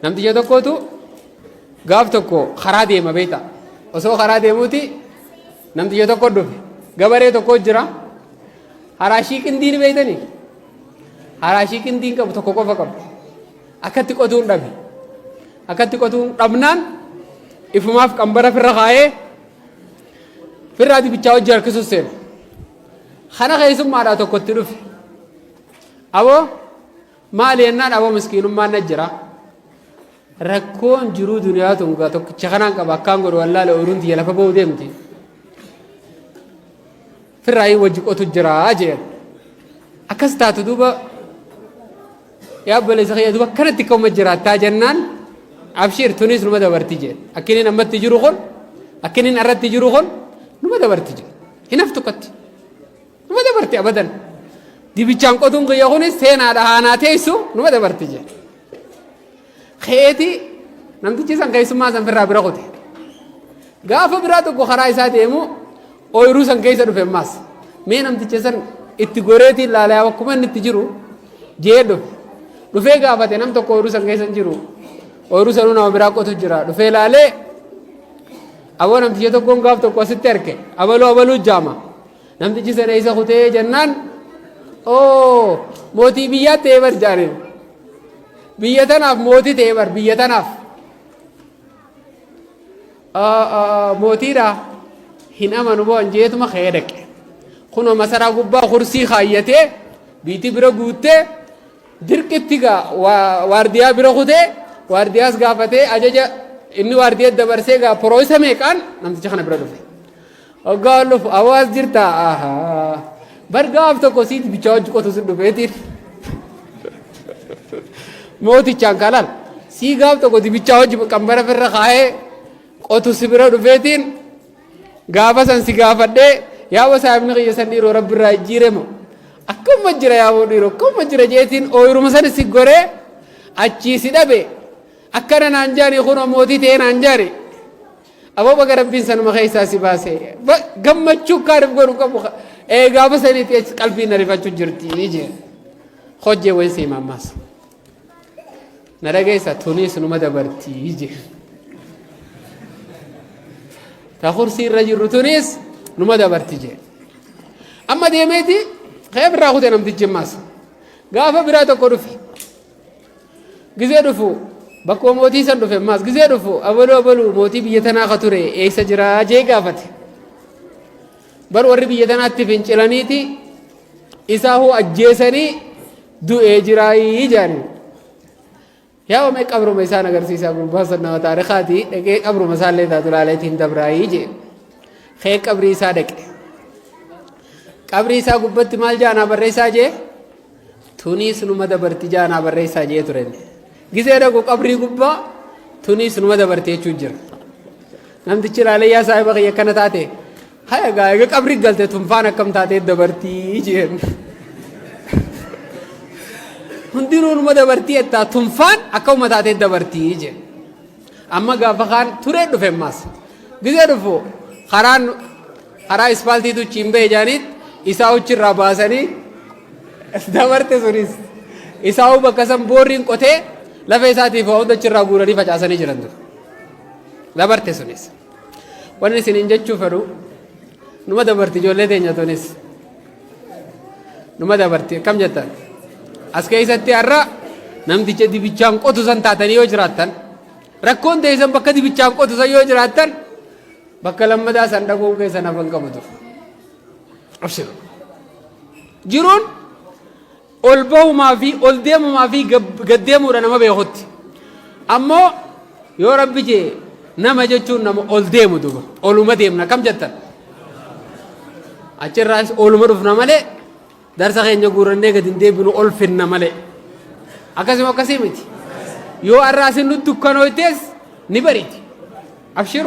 Namticha tokkotu gaaf tokko karaa deema beekta. Osoo karaa deemuuti namticha tokko dhufe. Gabaree tokko jira. Haraashii qindiin beektanii? Haraashii qindiin qabu tokko qofa qabu. Akkatti qotuun dhabe. Akkatti qotuun dhabnaan ifumaaf qambara firra kaayee firraa dibichaa hojii harkisuus seene. Kana keessummaadhaa tokkotti dhufe. Aboo maali jennaan aboo miskiinummaan na jira. Rakkoon jiruu duniyaa tun gaa tokkicha kanaan qaba akkaan godhu wallaale ooyiruun tiyya lafa ba'uu deemti. Firraayii wajji qotu jira jeen. Akkas taatu duuba yaa obboleessa kiyya duuba akkanatti akka uma jiraattaa jennaan abshiir tunis numa dabarti jeen. Akkiniin ammatti jiru kun akkiniin irratti jiru kun numa dabarti jeen. Hin haftu akkatti. Numa dabarti abadan. Dibichaan qotuun kiyya kunis seenaadha haanaa teessu numa dabarti jeen. Keeti namtichi san keessummaa san firraa bira kute. Gaafa biraa tokko karaa isaa deemu ooyiruu san keessa dhufe ammaas. Mee namticha san itti goreetiin laalaa akkuma inni itti jiru jee dhufe. Dhufee gaafate nam tokko ooyiruu san keessa hin jiru. Ooyiruu sanuu nama biraa qotu jira. Dhufee laalee aboo namticha tokkoon gaaf tokko asitti arge abaluu abaluu jaama. Namtichi sana isa kutee jennaan oo mootii biyyaa ta'ee bar jaaniin. Biyya tanaaf mootii ta'ee bar biyya tanaaf. Mootiidha hin amanu boo anjeetuma ka'ee dhaqe. Kunoo masaraa gubbaa kursii kaayyatee biitii bira guuttee dirqitti gaa waardiyaa bira kutee waardiyaas gaafatee ajaja inni waardiyaa dabarsee gaa porooyisa meeqaan namticha kana bira dhufe. Hoggaa ol dhufu hawaas jirtaa ahaa bar gaaf tokko siiti bichaa hojii qotu sin dhufeetiin mootichaan kalaal sii gaaf tokko dibichaa hojii qambara firra kaa'ee qotu si bira dhufeetiin gaafa san si gaafadhee yaa saahibni kiyya san dhiiroo rabbi irraa jijjiiremo akkuma jira yaa boo dhiiroo akkuma jira jeetiin ooyiruma san si goree achii si dhabe akkana naan jaani kunoo mootii ta'ee naan jaani Aboo baga rabbiin sanuma keessaa si baase. Gammachuu kaaniif godhu qabu. Ee gaafa saniitti achi qalbiin na rifachuu jirti jee. Hojjee wayi siima ammaas. Na dhageessa tunis numa dabarti jee. Ta kursii irra jirru tunis numa dabarti jee. Amma deemeeti ka'ee birraa kute namtichi ammaas. Gaafa biraa tokko dhufe. Gizee dhufu bakkuma mootii san dhufe ammaas gizee dhufu abaluu abaluu mootii biyya tanaa ka ture eessa jira jee gaafate. Bar warri biyya tanaatti fincilaniiti isaa hoo ajjeesanii du'ee jiraayii jaanii. Yaa omee qabruma isaan agarsiisaa gurbaa san nama taarikaati dhaqee qabruma isaallee taatu laaleetiin dabraayii jee. Kee qabrii isaa dhaqe. Qabrii isaa gubbatti maal jaanaa barreessaa jee? Tuniis numa dabarti jaa naa barreessaa jee ture. Gizee dhaqu qabrii gubbaa tuniis numa dabarti jechuun jira. Namtichi ilaalee yaa saahiba kiyya akkana taate haya gaa eega qabrii galte tunfaan akkam taatee dabartii jeen. Hundinuu numa dabartii jettaa tunfaan akkuma taatee dabartii jeen. Amma gaafa kaan turee dhufe ammaas. Gizee dhufu karaan karaa ispaaltiitu achiin ba'e jaaniit isaa uchirraa baasanii dabarte sunis isaa bakka san boorriin qotee lafa isaatiif waa hunda achirraa guuranii facaasanii jiran ture. Dabarte sunis. Wanni isiniin jechuu fedhu numa dabarti ijoollee teenya tunis. Numa dabarti akkam jettan. As keessatti har'a namticha dibichaan qotu san taatanii yoo jiraattan rakkoon teessan bakka dibichaan qotu san yoo jiraattan bakka lammataa san dhaquun keessan hafan qabu ture. Abshir. Jiruun ol bahumaa fi ol deemumaa fi gad deemuudha nama beekutti. Ammoo yoo rabbi jee nama jechuun nama ol deemu duuba. Oluma deemna kam jettan? Achirraas oluma dhufna malee darsa keenya guurannee gad hin deebinu ol finna malee. Akkasuma akkasii miti. Yoo har'aa isin nutti dukkanooytes ni bariiti. Abshir.